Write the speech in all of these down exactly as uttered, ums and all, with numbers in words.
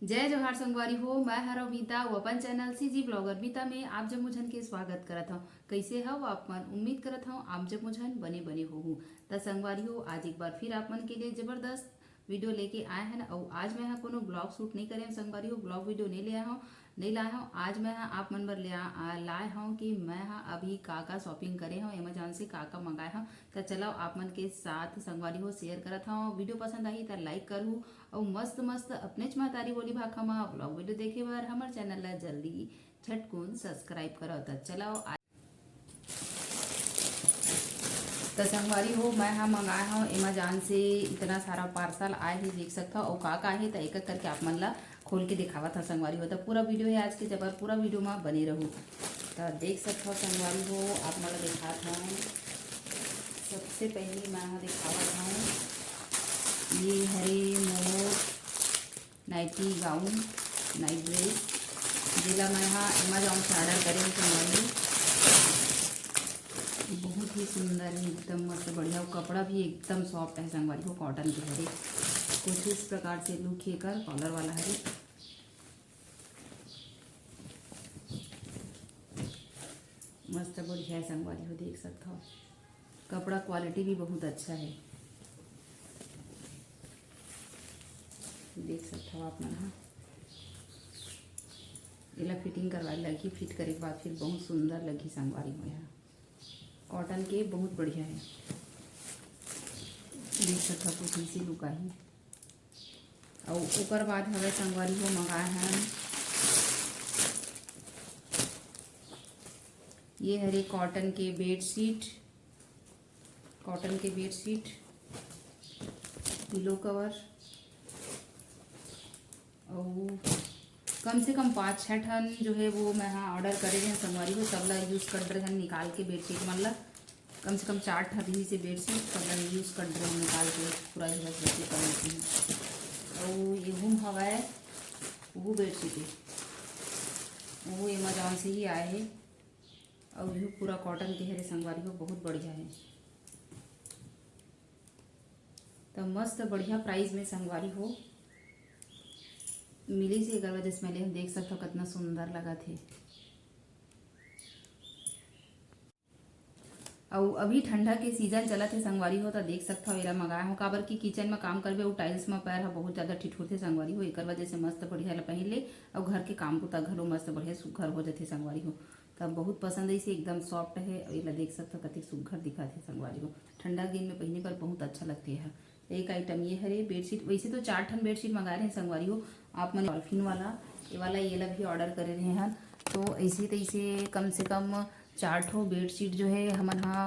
जय जोहार संगवारी हो, मैं हर अमिता, वो अपन चैनल सीजी ब्लॉगर मीता में आप जम्मो झन के स्वागत करत हूँ। कैसे हव आप मन? उम्मीद करत हूँ आप जम्मो झन बने बने होहू। त संगवारी हो, आज एक बार फिर आप मन के लिए जबरदस्त वीडियो लेके आए हैं। और आज मैं हा कोनो ब्लॉग शूट नहीं करे हूँ संगवारी हो, ब्लॉग वीडियो नहीं ले आए हूँ, नहीं लाए हूँ। आज मैं हा आप मन बर ले आ, आ, लाए हूँ कि मैं हा अभी का का शॉपिंग करे हूँ, अमेजोन से का का मंगाए हूँ। त चलो आप मन के साथ संगवारी हो शेयर करत हूँ। वीडियो पसंद आही त लाइक करहू, अउ मस्त मस्त अपनेच महतारी बोली भाखा म ब्लॉग वीडियो देखे बर हमर चैनल ला जल्दी झटकुन सब्सक्राइब करो। त चलो आ-, त संगवारी हो, मैं हा मंगाए हूँ अमेजोन से, इतना सारा पार्सल आए हे, देख सकत हव। अउ का का हे त एक एक करके आप मन ला खोल के दिखावत हव संगवारी हो। त पूरा वीडियो हे आज के, जबर पूरा वीडियो म बने रहू। त देख सकत हव संगवारी हो, आप मन ला दिखात हव। सबसे पहली मैं हा दिखावत हूँ, ये हरे मोर नाइटी गाउन, नाइट ड्रेस, जेला मैं हा अमेजोन से ऑर्डर करे हूँ संगवारी। बहुत ही सुंदर है, एकदम मस्त बढ़िया। वो कपड़ा भी एकदम सॉफ्ट है संगवारी हो, कॉटन के हरे। कुछ इस प्रकार से लुक है कर कॉलर वाला हरे। मस्त बढ़िया है संगवारी हो, देख सकत हव। कपड़ा क्वालिटी भी बहुत अच्छा है, देख सकत हव आप मन हा। एला फिटिंग करवाए लगही, फिट करे के बाद फिर बहुत सुंदर लगही संगवारी हो। यहाँ कॉटन के बहुत बढ़िया है, देख सकत हव कुछ इसी लुक आही। अउ ओकर बाद हवे संगवारी हो मंगाए हन, ये हरे कॉटन के बेडशीट, कॉटन के बेडशीट, पिलो कवर, अउ कम से कम पाँच छः ठन जो है वो मैं हा ऑर्डर करे रहें संगवारी हो, सब ला यूज़ कर रहे हैं निकाल के बेडशीट मन ला। कम से कम चार ठन रही से बेडशीट, सब ला यूज़ कर रहे हैं निकाल के, पूरा ही बस बेडशीट कर लेते हैं। अउ ये हूँ हवाए, वो बेडशीट है, वो अमेजोन से ही आए है। अउ ये पूरा कॉटन के हरे संगवारी हो, बहुत बढ़िया है। त मस्त बढ़िया प्राइस में संगवारी हो मिली से, एकर वजह से मैं ले देख सकत हव कितना सुंदर लगत हे। अउ अभी ठंडा के सीजन चलत हे संगवारी हो, त देख सकत हव एला मंगाए हो, काबर कि किचन में काम करबे अउ टाइल्स में पैर ह बहुत ज्यादा ठिठुरथे संगवारी हो, एकर वजह से मस्त बढ़िया ला पहिन ले। अउ घर के काम बुता घलो मस्त बढ़िया सुघर हो जथे संगवारी हो। त बहुत पसंद है इसे, एकदम सॉफ्ट है। अउ एला देख सकत हव कतेक सुघर दिखत हे संगवारी हो, ठंडा के दिन में पहिने पर बहुत अच्छा लगथे एहा। एक आइटम ये हरे बेडशीट, वैसे तो चार ठन बेडशीट मंगाए रहे संगवारी हो, आप मन डॉल्फिन वाला, ये वाला, ये ला भी ऑर्डर करे रहे हन। तो ऐसे तैसे कम से कम चार ठो बेडशीट जो है हमन हा,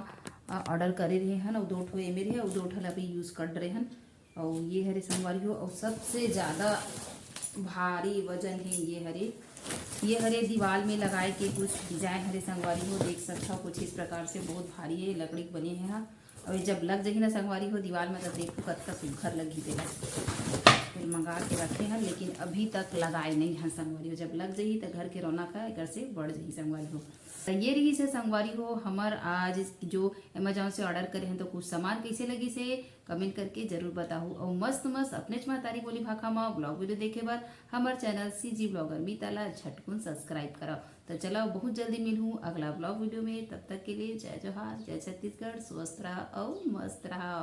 अ, ऑर्डर करे रहे हन, अउ दो ठो एमे रहे, अउ दो ठो ला भी यूज़ कर रहे हन। अउ ये हरे संगवारी हो, अउ सबसे ज्यादा भारी वजन है ये हरे, ये हरे दीवाल में लगाए के कुछ डिजाइन हरे संगवारी हो, देख सकत हव कुछ इस प्रकार से बहुत भारी है, लकड़ी के बने हे हा। अउ ये जब लग जही ना संगवारी हो दीवाल में, तब देखो कतका सुघर लगही तेला। फिर मंगा के रखे हन, लेकिन अभी तक लगाए नहीं हन संगवारी हो। जब लग जही त घर के रौनक ह एकर से बढ़ जही संगवारी हो। त ये रहिस हे संगवारी हो हमर आज जो अमेजोन से ऑर्डर करे हन, तो कुछ सामान कैसे लगिस हे कमेंट करके जरूर बताहू। अउ मस्त मस्त अपनेच महतारी बोली भाखा म ब्लॉग वीडियो देखे बर हमर चैनल सीजी ब्लॉगर मीता ला झटकुन सब्सक्राइब करव। त चलो बहुत जल्दी मिलहूँ अगला ब्लॉग वीडियो में, तब तक के लिए जय जोहार, जय छत्तीसगढ़, स्वस्थ रहा अउ मस्त रहा।